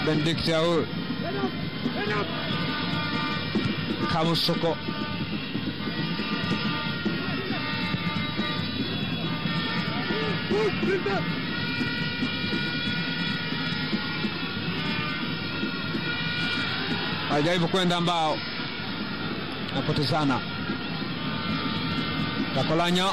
Benedict Aul Kamusoko ajaribu kwenda ambao napotezana. Kakolanya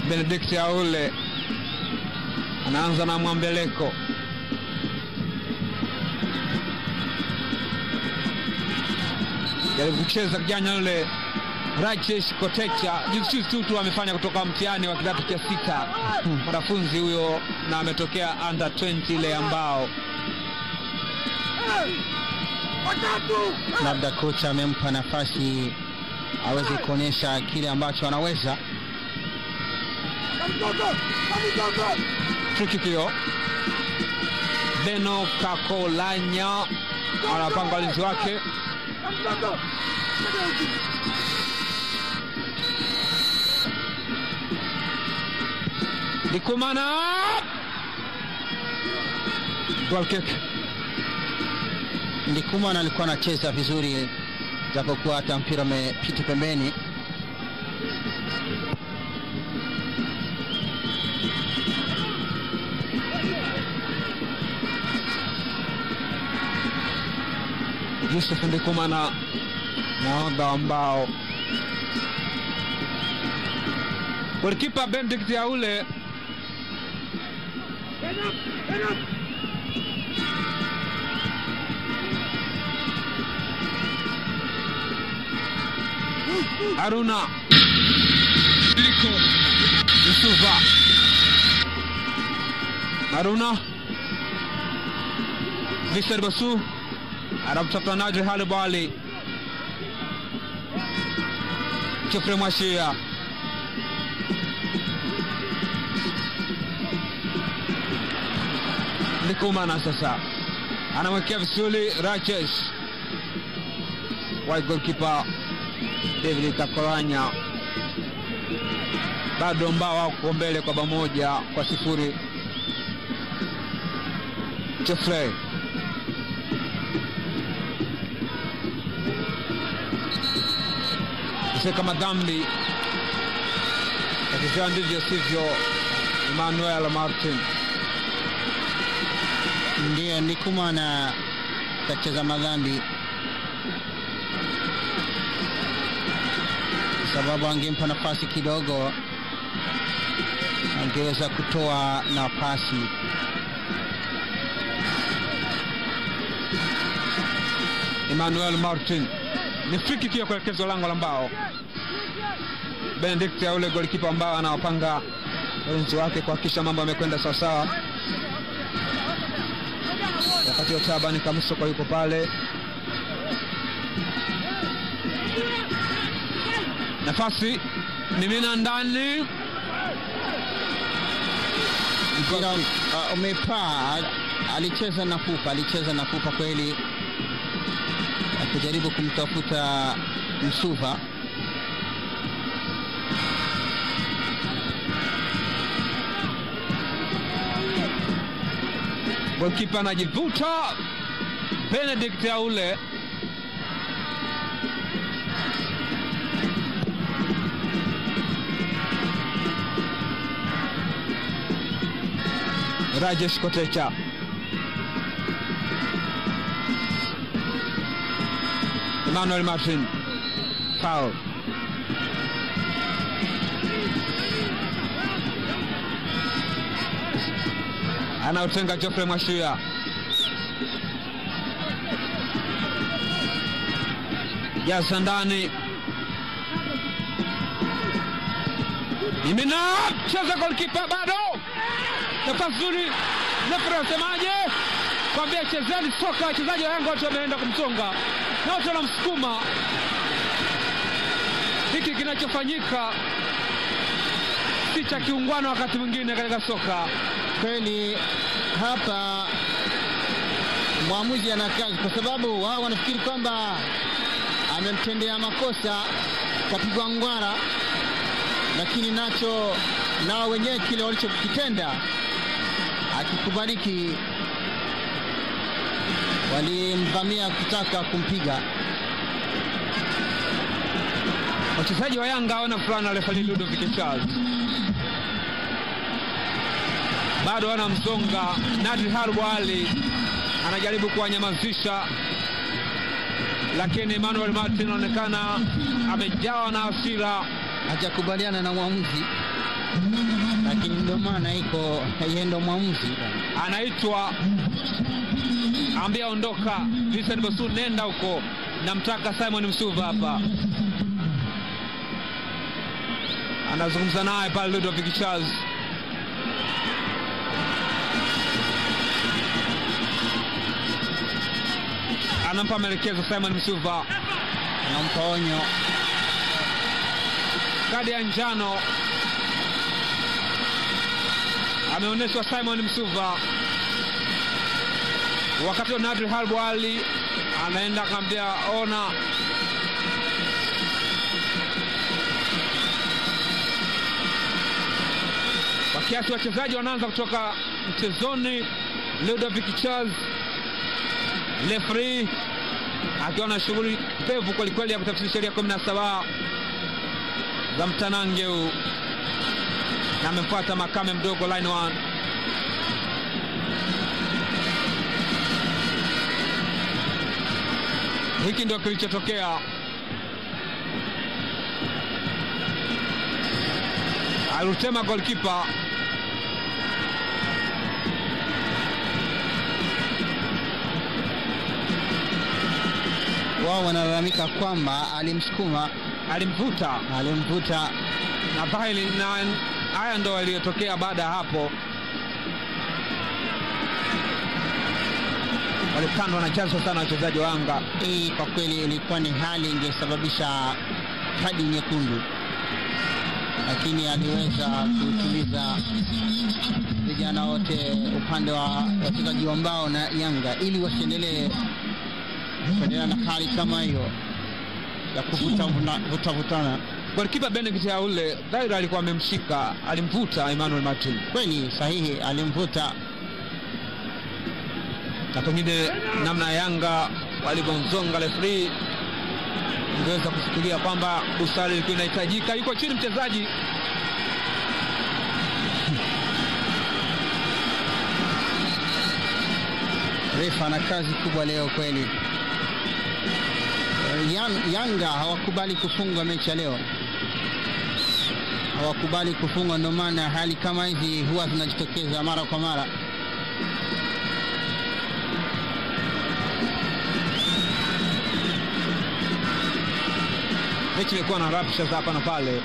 Benedict Aule anaanza na Mwambeleko. Jaribu kucheza kijana yule Rajesh Kotecha, juzi tu amefanya kutoka mtihani wa kidato cha 6 mwanafunzi huyo, na ametokea under 20 ile ambao labda kocha amempa nafasi aweze kuonyesha kile ambacho anaweza. Free kick hiyo, Beno Kakolanya anapanga walinzi wake. Ndikumana goal kick. Ndikumana alikuwa anacheza vizuri japokuwa hata mpira umepita pembeni. Yusuf Ndikumana nahodha ambao golikipa Benedict Aule Haruna Liko Yusufa Haruna Victor Basu anamtafuta Najri Halibali Geoffrey Mwashia Ndikumana sasa anamwekea vizuri Rajesh, white goalkeeper David Kakolanya. Bado mbao wako mbele kwa 1-0. Geoffrey Seka madhambi akicheza ndivyo sivyo Emmanuel Martin. Ndiyo, Ndikumana kacheza madhambi sababu angempa nafasi kidogo angeweza kutoa nafasi. Emmanuel Martin ni free kick ya kuelekezwa lango la mbao. Benedict Aule goalkeeper ambao anawapanga walinzi wake kuhakikisha mambo yamekwenda sawa sawa. Wakati wa Tabani Kamusoko yuko pale. Nafasi mimina ndani. Mpira umepaa, alicheza na fupa, alicheza na fupa kweli, akijaribu kumtafuta Msuva. Goalkeeper anajivuta Benedict Aule. Rajesh Kotecha Emmanuel Martin foul. Anautenga Geoffrey Mwashia. Jaza ndani. Imina cheza goalkeeper bado. Nafasi nzuri. Refa anasemaje? Kwambia chezeni soka, wachezaji wa Yanga wote wameenda kumsonga. Na wote wanamsukuma. Hiki kinachofanyika si cha kiungwana wakati mwingine katika soka. Kweli hapa mwamuzi ana kazi, kwa sababu wao wanafikiri kwamba Amemtendea makosa, kapigwa ngwara, lakini nacho nao wenyewe kile walichokitenda akikubaliki. Walimvamia kutaka kumpiga. Wachezaji wa Yanga hawana furaha na refa Ludovic Charles, bado wanamsonga. Nadri Harbu Ali anajaribu kuwanyamazisha, lakini Emmanuel Martin anaonekana amejawa na hasira, hajakubaliana na mwamuzi, lakini ndio maana iko yeye ndio mwamuzi. Anaitwa ambia ondoka, Vincent Bosu nenda huko, namtaka Simon Msuva hapa. Anazungumza naye pale Ludovic Charles. Anampa maelekezo Simon Msuva, anampa onyo, kadi ya njano ameonyeshwa Simon Msuva. Wakati wa Nadri Harbu Ali anaenda akamwambia ona. Kwa kiasi wachezaji wanaanza kutoka mchezoni. Ludovic Charles referee akiwa na shughuli pevu kweli kweli ya kutafsiri sheria 17 za mtanange huu, na amemfuata Makame mdogo line 1. Hiki ndio kilichotokea. Alutema goalkeeper. Wao wanalalamika kwamba alimsukuma, alimvuta, alimvuta na dhahiri, na haya ndio yaliyotokea baada ya hapo. Walipandwa na chanzo sana wachezaji wa Yanga. Hii kwa kweli ilikuwa ni hali ingesababisha kadi nyekundu, lakini aliweza kutuliza vijana wote upande wa wachezaji wa Mbao na Yanga ili wasiendelee kuendelea na hali kama hiyo ya kuvutana. Golikipa Benedict Aule dhahiri alikuwa amemshika, alimvuta Emmanuel Martin. Kweli sahihi, alimvuta. Na pengine namna Yanga walivyomzonga referee ungeweza kufikiria kwamba busara ilikuwa inahitajika. Yuko chini mchezaji. Refa ana kazi kubwa leo kweli. Yanga hawakubali kufungwa mechi leo, hawakubali kufungwa, ndio maana hali kama hizi huwa zinajitokeza mara kwa mara. Mechi imekuwa na rapsha za hapa na pale.